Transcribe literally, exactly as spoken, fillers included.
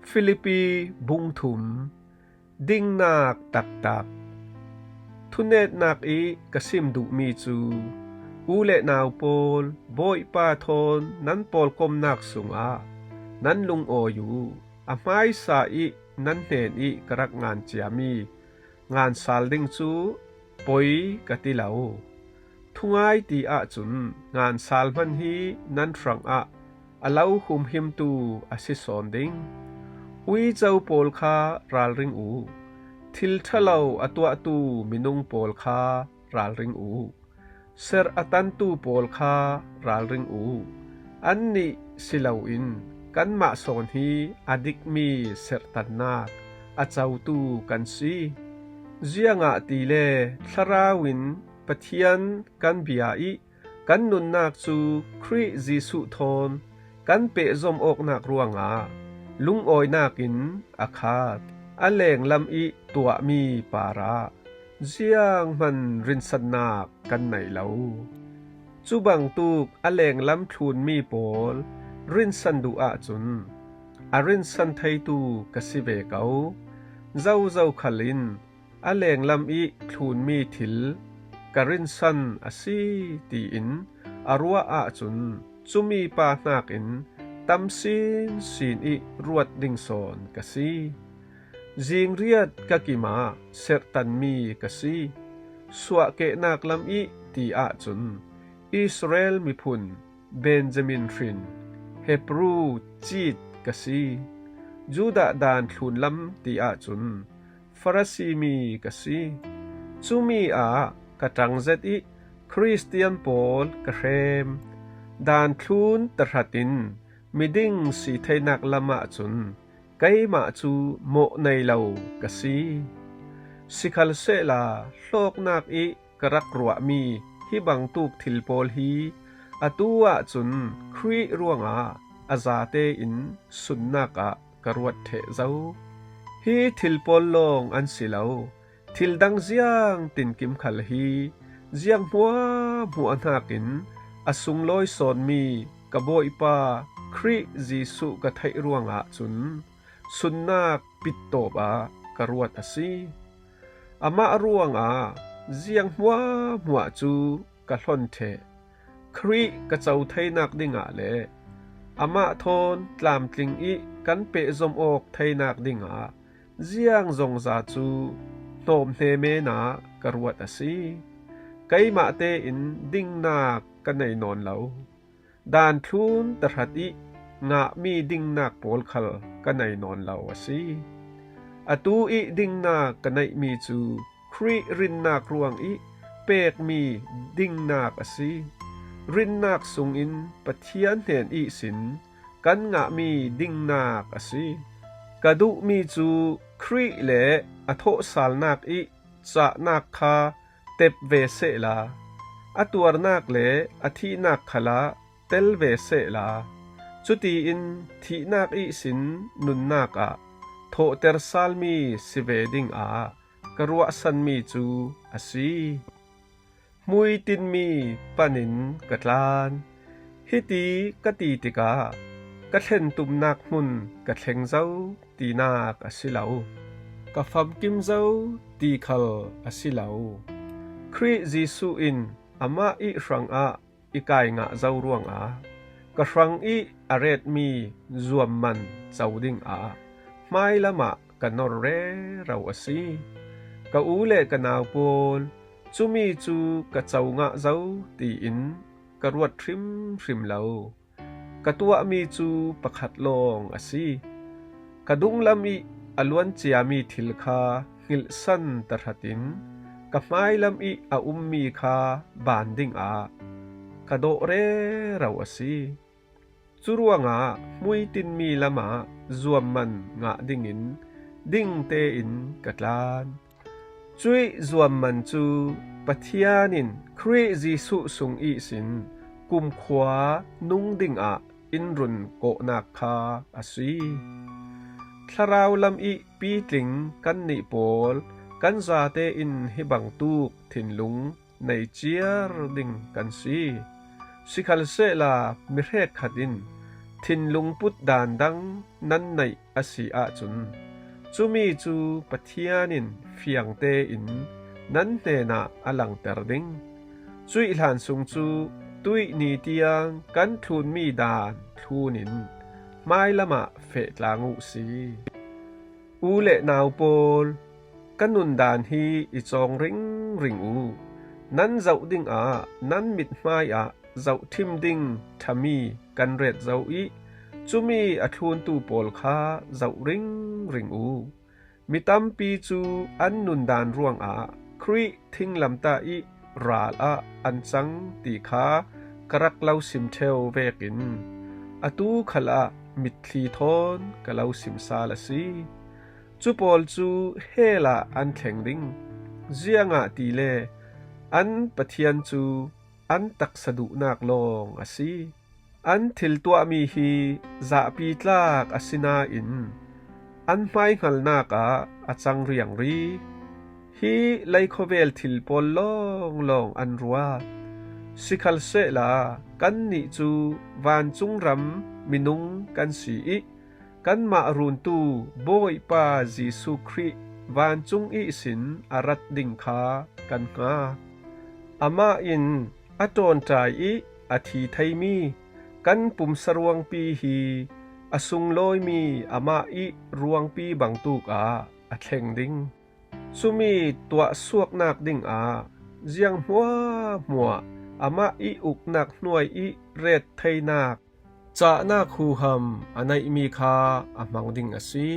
Philippi bung thum. Dingnak taktak. Thunetnak ih ka sim duhmi cu, u le nau pawl, Bawipa thawn nan pawlkomnak sungah nan lungawi uh. A hmaisa ih nan hnenih ka rak ngan ciami ngansal ding cu poi ka ti lo. Thungai ti ahcun ngansal hman hi nan hrangah a lo humhimtu a si sawn ding. Uico pawl kha ralring uh. Thil ṭhalo a tuahtu minung pawl kha ralring uh. Serh a tantu pawl kha ralring uh. Annih si loin kanmah sawn hi a dikmi serhtannak a cotu kan si. Ziangahtile thlarau in Pathian kan bia ih kan nunnak cu Khrih Jesuh thawn kan pehzom awknak ruangah lungawinak in a khat, a lenglam ih tuahmi parah zianghman rinsannak kan nei lo. Cu bangtuk a lenglam thlunmi pawl rinsan duh ahcun a rinsan theitu ka si ve ko. Zozo khal in a lenglam ih thlunmi thil ka rinsan a si tiin a ruah ahcun cumi pa hnakin tam sinsin ih ruat ding sawn ka si. Zingriat ka kimah serhtanmi ka si. Suahkehnak lam ih ti ahcun Israel miphun Benjamin hrin, Hebru cit ka si. Judah dan thlun lam ti ahcun Farasi mi ka si. Cumi ah ka ṭang zet ih Khristian pawl ka hrem. Dan thlun tahratin miding si theinak lam ahcun keimah cu mawh nei lo ka si. Sikhalsehla hlawknak ih ka rak ruahmi hi bangtuk thil pawl hi atu ahcun Khrih ruangah a zate in sunnak ah ka ruat ṭheh zo. Hi thil pawl lawng an si lo, thil dang ziang tinkim khal hi ziang hmuahhmuah hnakin a sunglawi sawnmi ka Bawipa Khrih Jesuh ka theih ruangah cun sunnak pittawp ah ka ruat a si. Amah ruangah ziang hmuahhmuah cu ka hlon ṭheh. Khrih ka co theinak dingah le amah thawn tlamtling ih kan pehzom awk theinak dingah ziang zongza cu hnawmhne men ah ka ruat a si. Keimah tein dingnak ka nei nawn lo. Dan thlun tahrat ih ngahmi dingnak pawl khal ka nei nawn lo a si. Atu ih dingnak ka neihmi cu Khrih rinnak ruangih pekmi dingnak a si. Rinnak sungin Pathian hnen ihsin kan ngahmi dingnak a si. Ka duhmi cu Khrih le a thawhsalnak ih cahnak kha tep ve sehla, a tuarnak le a thihnak khalah tel ve sehla, cutiin thihnak ihsin nunnak ah thawhter salmi si ve dingah ka ruahsanmi cu a si. Hmuitinmi panin ka tlan. Hiti ka ti tikah ka thlentumnak hmun ka thleng zo tinak a si lo. Ka famkim zo ti khal a si lo. Khrih Jesuh in amah ih hrangah i kai ngah zo ruangah ka hrang ih a retmi zuamman co dingah hmailam ah ka nor rero a si. Ka u le ka nau pawl, cumi cu ka co ngah zo tiin ka ruat hrimhrim lo. Ka tuahmi cu pakhat lawng a si. Ka dunglam ih a luan ciami thil kha hngilhsan tahratin ka hmailam ih a ummi kha ban dingah ka dawh rero a si. Cu ruangah hmuitinmi lamah zuamman ngah dingin ding tein ka tlan. Cuih zuamman cu Pathian in Khrih Jesuh sung ihsin kumkhua nung dingah in run kawhnak kha a si. Thlarau lam ih pitling kannih pawl kan zate in hi bangtuk thinlung nei ciar ding kan si. Sikhalsehla mi hrekkhat in thinlung put dan dang nan neih a si ahcun, cumi cu Pathian in fiangte in nan hnenah a langter ding. Cuih hlan sung cu tuih ni tiang kan thlunmi dan thlun in hmailam ah feh tlang uhsi. U le nau pawl, ka nundan hi i cawng ringring u. Nan zoh dingah nan mithmai ah zohṭhim ding ṭhami kan ret zo i, cumi a thluntu pawl kha zoh ringring u. Mi tampi cu an nundan ruangah Khrih thinglamtah i ral ah an cang ti kha ka rak lo sim ṭheu vekin, atu khalah mitthli thawn ka lo sim sal a si. Cu pawl cu hell ah an thleng ding, ziangahtile an Pathian cu an taksa duhnak lawng a si. An thil tuahmi hi zahpi tlak a si nain an hmaihngalnak ah a cang riangri. Hi lei khawvel thil pawl lawnglawng an ruat. Sikhalsehla kannih cu vancung ram minung kan si i, kanmah runtu Bawipa Jesuh Khrih vancung ihsin a rat ding kha kan hnga. Amah in a ṭawnṭai i a thi theimi kan pumsa ruangpi hi a sunglawimi amah i ruangpi bangtuk ah a thleng ding. Cumi tuahsuaknak dingah ziang hmuahhmuah amah i uknak hnuai i ret theinak cahnak huham a neihmi kha a hmang ding a si.